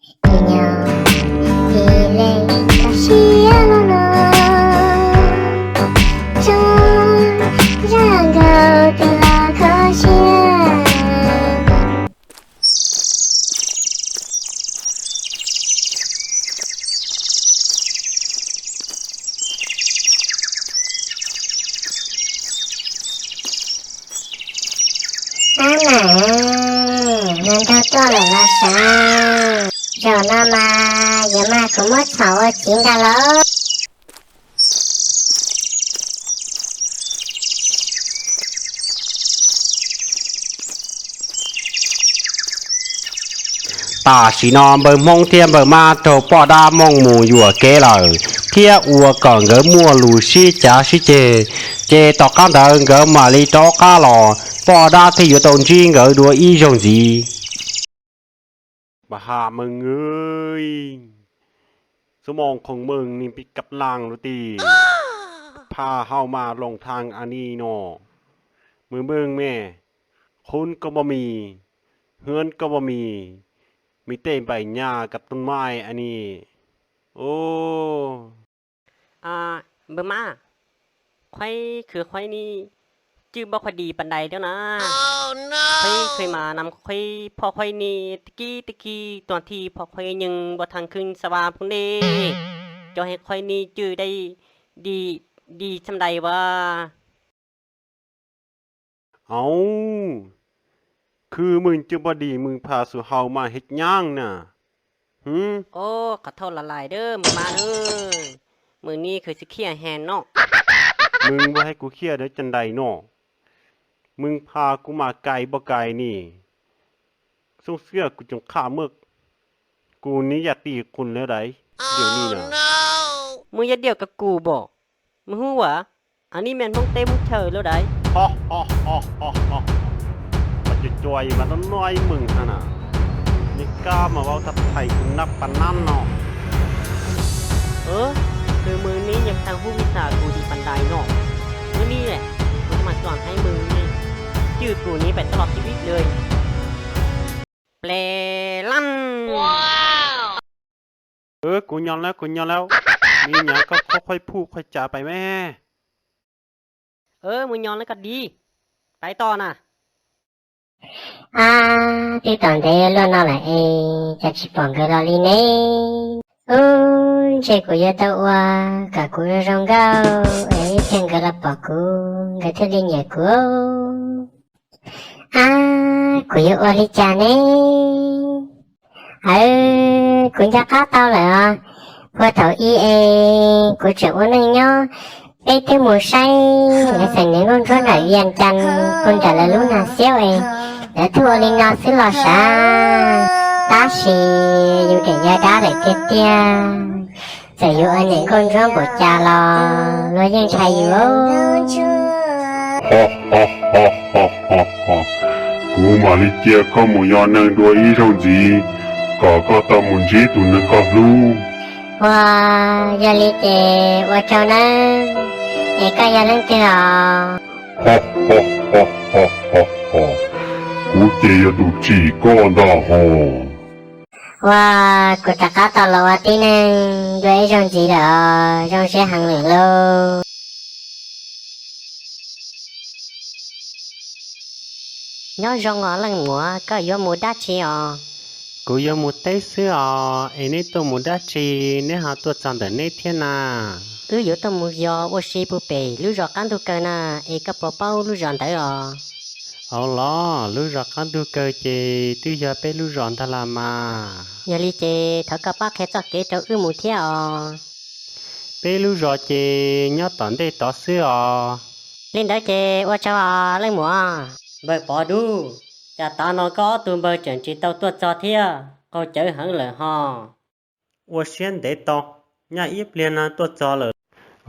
Tus nyob ib leeg kho siab los no, tso zaj nkauj twg los kho siab. Ab mas, no nraug tuaj lawm los sav. Zaum no mas yuav mag kuv muab txhom ua civ ntag lauj. Tam sim no npawg Hmoob thiab npawg Mab raug poj dab Mooj mus yuam kev lawm thiab ua kom nkawd muaj lus sib cav sib ceg, ces tom qab ntawd nkawd mam li rov qab los, poj dab thiaj yuav tau ntsib nkawd dua ib zaug ntxiv. Npawg Ham Meej, xuab moos khoom meej ni pib kab laaj lub ti, pha hau mas loos thaj a ni no, mws meej me, khun koj npoj mis, hwb koj npoj mis, me tej npaim nyaj kab tub maij a ni. Npawg Mab, qhuaib khwv qhuaib ni, cwj npaj qhuaib dis pas dais thiab na. Qhuaib khwv mas nam qhuaib phoj qhuaib ni, tib kib tib kib tuag thij phoj qhuaib nyeeg npua thaj khwb xa va phooj dej, cov heev qhuaib ni cwj dai di, di txham dais vas. Au, khwv meej cwj npaj dis mws pha xu hau mas hev nyaab na. Hwb, qhov thauj los lais dab npawg Mab na, mws ni khwv txiv khiaj heev no. Mws npaj hais kuv khiaj dab caj dais no, mws pha kuv mas kais npaj kais ni, xooj xwb kuv tseem qhaj muaj kuv ni yaj tij qus lawm dais, diam ni na. Muaj yaj diam koj kuv npaum, mws hub vas, a ni me Hmoob teb Hmoob chaw lawm dais. Cua cua mas tau noj ib meej hab na, niag kab mas vau tau thaiv kuv nab pas nab no. Tus mws ni nyiam thav hub vij xas kuv di pas dais no, ua ni, kuv mas tuam haiv mws ni, cwj kuv ni pem toj los pib vij lawm. Ple laj. Kuv nyo lawm, kuv nyo lawm, me nyuam koj qhuaib qhuaib phuj qhuaib cas pais me. Mus nyo lawm koj di, pais tod na. Ab, twb tom ntev luaj no lawm es cas tsis pom nkawd los li ne? Ub, ntshe kuv yuav tau ua kom kuv zoo zoo nkauj es ib pliag nkawd los pom kuv nkawd thiaj li nyiam kuv. Ab, kuv yuav ua li cas ne? Aw, kuv nco qab tau lawm os. Puag thaum ub es kuv tseem ua neej nyob, peb twb mus saib lawv xeem niam nkauj ntsuab nram Vias Cas puag nram lawv lub nag xiab es lawv twb ua li no xwb los sav. Tab sis yus tseem yog dab lawm tiag tiag, txawm yus ua niam nkauj ntsuab npaum cas los luag yeej ntshai yus. Kuv mam li cia koj mus yos neeg dua ib zaug ntxiv kom koj tau mus ntsib tus neeg koj hlub. Ua, yog li ces ua tsaug nawb, es koj yog leej twg os? Kuv ces yog tus tsim koj ntag hos. Ua, kuv rov qab tau los ua tib neeg dua ib zaug ntxiv lawm os, zoo siab heev lawm lauj. Nyob zoo os leej muam, koj yuav mus dab tsi os? Kuv yuav mus teb xwb os, es neb tuaj mus dab tsi, neb ho tuaj txog ntawm neb thiab na? Wb yuav tuaj mus yos ua si puag pem lub zos qab ntug kaw na, es koj puas paub lub zos ntawd os? Au los, lub zos qab ntug kaw ces twb yog peb lub zos ntag las mas. Yog li ces thov koj pab qhia txoj kev rau wb mus thiab os. Peb lub zos ces nyob tom ntej tod xwb os. Li ntawd ces ua tsaug os leej muam. Npawg Pov Dub, cas tav no koj ob tug npawg tseem tsis tau tuaj txog thiab, qaug cawv heev lawm hos. Ua siab ntev tau, nyaj ib pliag no tuaj txog lawm.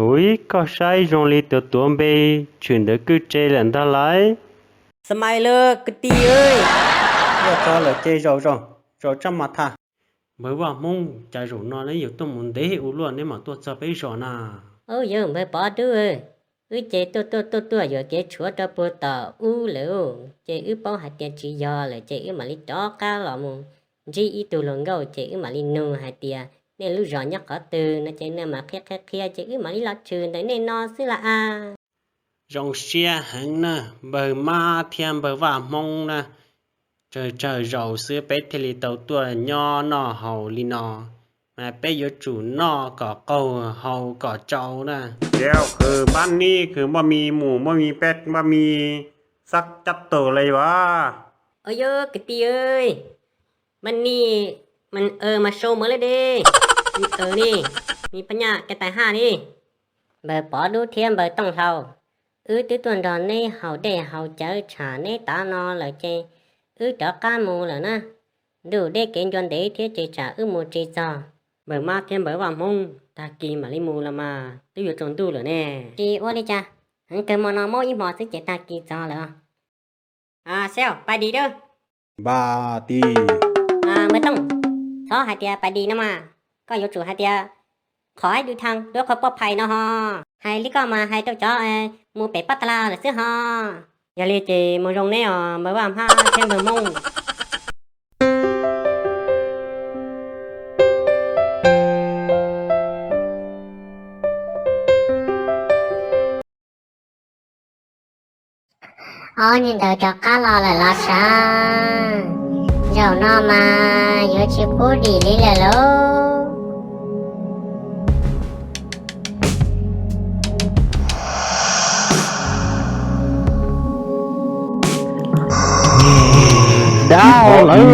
Ui, koj saib zoo li tuav tuav npe tshwm ntawm kwj tse lawm ntag lauj. Smile kwv tij, tuaj txog lawm ces zaum zaum, zaum tsaj mas tham. Npawg Vaj Hmoob, cas zaum no neb yuav tuaj mus ntev ua luaj neb mam tuaj txog peb zos na? Au, yog npawg Pov Dub, wb ces tuaj tuaj tuaj tuaj yuam kev tshuav rau puag tom ub lawm, ces wb paub hais tias tsis yog lawm ces wb mam li rov qab los mus ntsib ib tug hluas nkauj ces wb mam li nug hais tias nej lub zos nyob qhov twg no ces nej mam qhia qhia qhia ces wb mam li los tshwm ntawm nej no xwb las as. Zoo siab heev na, npawg Mab thiab npawg Vaj Hmoob na, tsawg tsawg zaus xwb peb thiaj li tau tuaj nyob noj haus li no, mas peb yuav tsum noj kom qaug haus kom tsau na. Kws pab nib kws npaj mi mus npaj mi peb npaj mi xab cab tug li as. Ua yog kwv tij, npaj nib, mas sau mov lawm de, ni, ni phab nyaj ka tais haj ni. Npawg Pov Dub thiab npawg Tooj Hlau, wb twb tuaj nrog neb haus dej haus cawv tsham neb tav no lawm ces wb rov qab mus lawm na. Ntuj deb kev ncua ntev thiab ces tsam wb mus tsis txog. Npawg Mab thiab npawg Vaj Hmoob, tag kis mam li mus los mas twb yuav tsaus ntuj lawm ne. Tsis ua li cas, heev kawg hmo no muab ib hmo xwb ces tag kis txog lawm. Seb, pais dis dub. Npaj tis. Npawg Tooj, txhob hais tias pais dis no mas, koj yuav tsum hais tias qhov ib dub thaj duab qhov poj phais no ho. Hais li koj mas hais rau cov mus pem pab tas las lawm xwb ho. Yog li ces mus zoo neb os npawg Vaj Hmab thiab npawg Hmoob. Ob niag ntawd rov qab los lawm los sav? Zaum no mas yuav tsis pub dim li lawm lauj. Dab lawm.